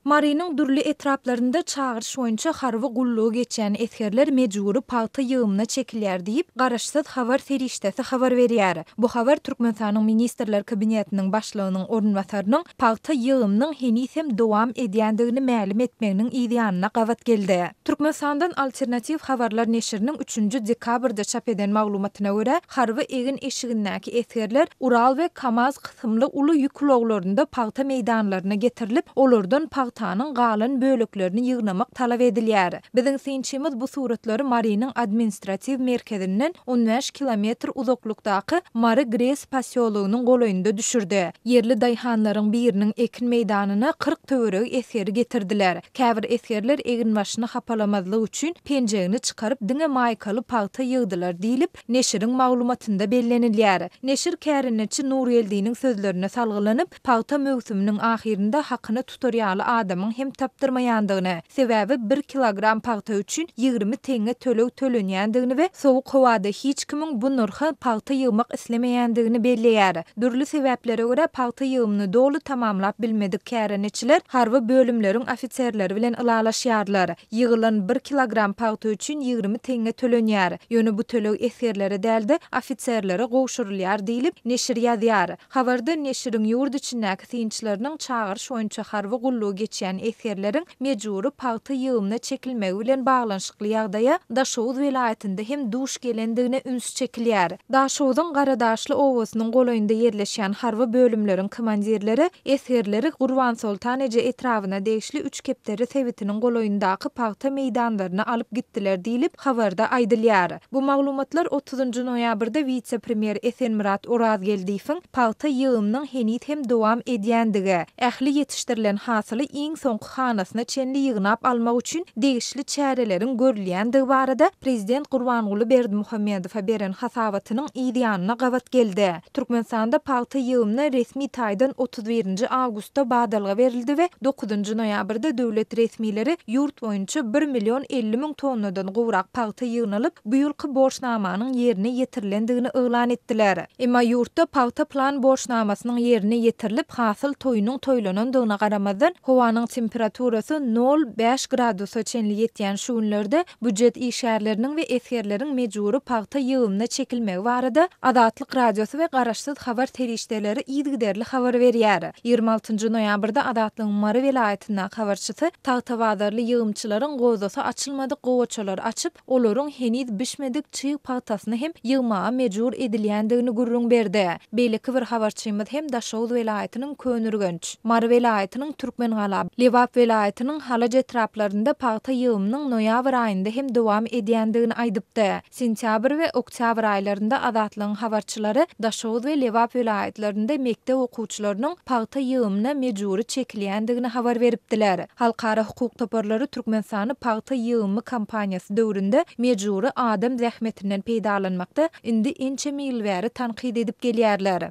Marynyň dürli etraplarynda çagyryş boýunça harby gullugy geçýän esgerler mejbury pagta ýygymyna çekilýär diýip, garaşsyz habar serişdesi habar berýär. Bu habar Türkmenistanyň Ministrler Kabinetiniň Başlygynyň orunbasarynyň pagta ýygymynyň heniz hem dowam edýändigini mälim etmeginiň yzýanyna gabat geldi. Türkmenistandan Alternatiw habarlar neşiriniň üçünji dekabrda çap eden maglumatyna görä, harby egin-eşigindäki esgerler Ural we Kamaz kysymly uly ýük ulaglarynda pagta meýdanlaryna getirilip, olardan pagtanyň galan böleklerini ýygnamak talap edilýär. Biziň synçymyz bu suratlary Marynyň administratiw merkezinden 15 kilometr uzaklykdaky Mary GRES posýologynyň golaýynda düşürdi. Ýerli daýhanlaryň biriniň ekin meýdanyna 40 töweregi esgeri getirdiler. Käbir esgerler eginbaşyny hapalamazlyk üçin penjegini çykaryp diňe maýkaly pagta ýygdylar diýlip, neşiriň maglumatynda bellenilýär. Neşir kärendeçi Nurgeldiniň sözlerine salgylanyp, pagta möwsüminiň ahyrynda hakyna tutar ýaly adamyň hem tapdyrmaýandygyny, sebäbi bir kilogram pagta üçin 20 teňňe töleg tölenýändigini we sowuk howada hiç kimiň bu nyrha pagta ýygmak islemeýändigini belleýär. Dürli sebäplere görä pagta ýygymyny doly tamamlap bilmedik kärendeçiler harby bölümleriň ofiserleri bilen ylalaşýarlar. Ýygylan bir kilogram pagta üçin 20 teňňe tölenýär. Ýöne bu töleg esgerlere däl-de, ofiserlere gowşurylýar diýlip, neşir ýazýar. Habarda neşiriň ýurt içindäki synçylarynyň çagyryş boýunça harby gullugy geçýän esgerleriň mejbury pagta ýygymyna çekilmegi bilen baglanyşykly ýagdaýa Daşoguz welaýatynda hem duş gelendigine üns çekilýär. Daşoguzyň Garadaşly obasynyň golaýynda ýerleşýän harby bölümleriň komandirleri esgerleri Gurbansoltan eje etrabyna degişli Üçkepderi sebitiniň golaýyndaky pagta meýdanlaryna alyp gitdiler diýlip, habarda aýdylýar. Bu maglumatlar otuzynjy noýabrda wise-premýer Esenmyrat Orazgeldiýewiň pagta ýygymynyň heniz hem dowam edýändigi, ähli ýetişdirilen hasyly iň soňky hanasyna çenli ýygnap almak üçin degişli çäreleriň görülýändigi barada prezident Gurbanguly Berdimuhamedowa beren hasabatynyň yz ýanyna gabat geldi. Türkmenistanda pagta ýygymyna resmi taýdan 31-nji awgustda badalga berildi we dokuzynjy noýabrda döwlet resmileri ýurt boýunça bir million 50 müň tonnadan gowrak pagta ýygnalyp, bu ýylky borçnamanyň ýerine ýetirilendigini yglan etdiler. Emma ýurtda pagta plan borçnamasynyň ýerine ýetirilip, hasyl toýunyň toýlanandygyna garamazdan, howanyň temperaturasy nol, bäş gradusa çenli ýetýän şu günlerde býujet işgärleriniň we esgerleriň mejbury pagta ýygymyna çekilmegi barada Azatlyk Radiosy we garaşsyz habar serişdeleri yzygiderli habar berýär. 26-njy noýabrda Azatlygyň Mary welaýatyndaky habarçysy tagtabazarly ýygymçylaryň gozasy açylmadyk gowaçalary açyp, olaryň heniz bişmedik çyg pagtasyny hem ýygmaga mejbur edilýändigini gürrüň berdi. Beýleki bir habarçymyz hem Daşoguz welaýatynyň Köneürgenç, Mary welaýatynyň Türkmengala, Lebap welaýatynyň Halaç etraplarynda pagta ýygymynyň noýabr aýynda hem dowam edýändigini aýdypdy. Sentýabr we oktýabr aýlarynda Azatlygyň habarçylary Daşoguz we Lebap welaýatlarynda mekdep okuwçylarynyň pagta ýygymyna mejbury çekilýändigini habar beripdiler. Halkara hukuk toparlary Türkmenistany pagta ýygymy kampaniýasy döwründe mejbury adam zähmetinden peýdalanmakda indi ençeme ýyl bäri tankyt edip gelýärler.